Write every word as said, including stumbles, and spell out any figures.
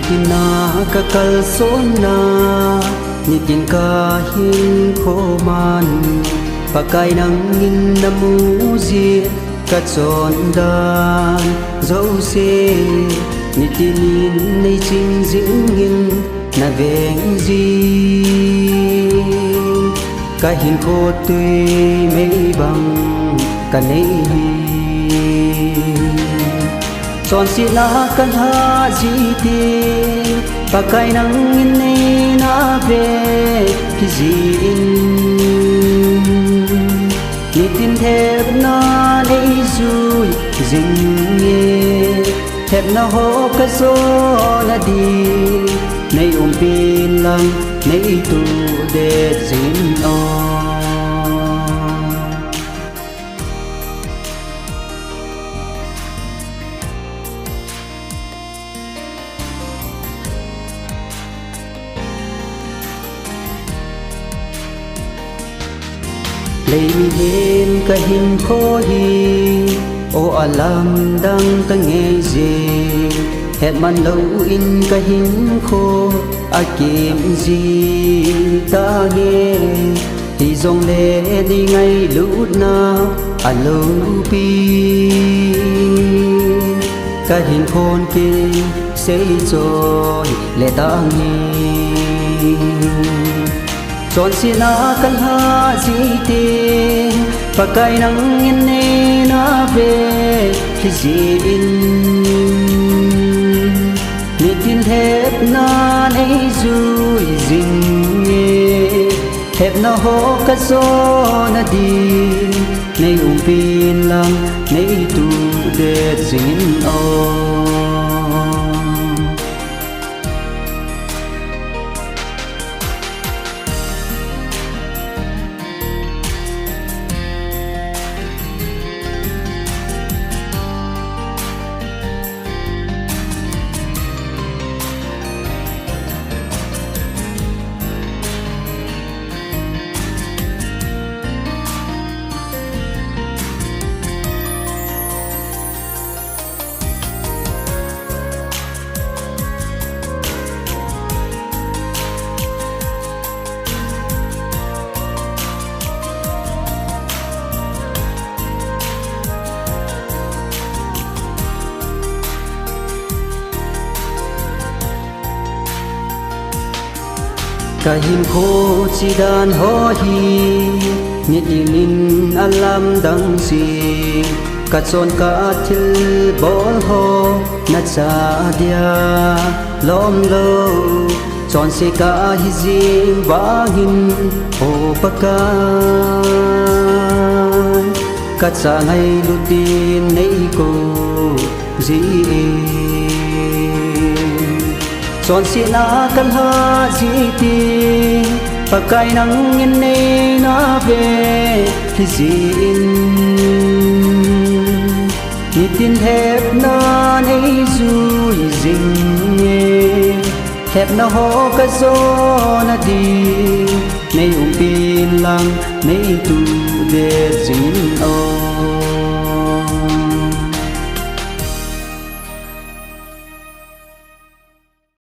Tina ka kalsonna, nitin ka hinkho man, Pakai nangin namu jeh, ka chondan jouse, nitin in nei ching jingin na veng jing, ka hinkho tui mei bang ka nei hi. Chonsetna ka lha jeh teng, Pakai nangin nei na veng jing, nitin thepna nei jui jing e. Thepna ho ka jona ding, nei umpi inlang, nei tudet jing in o. Lei mihem ka hinkho hi, o alamdang ka ngei jeh, hetman lou in ka hinkho akem ji tange. Hijongle nei ngailutna aloupi, ka hinkhon kisei choi le tange. Chonsetna ka lha jeh teng, Pakai nangin nei na veng jing, nitin thepna nei jui jing e. Thepna ho ka jona ding, nei umpi inlang, nei tudet jing in o. Ka hinkho chidan ho hi, nitin in alamdang jing, ka chon ka thilbol ho nachah dia lom lou, chonse kahi jing vangin, O Pakai, ka chah ngailut in nei kou jie. Chonsetna ka lha jeh teng, Pakai nangin nei na veng jing, nitin thepna nei jui jing e. Thepna ho ka jona ding, nei umpi inlang, nei tudet jing in o.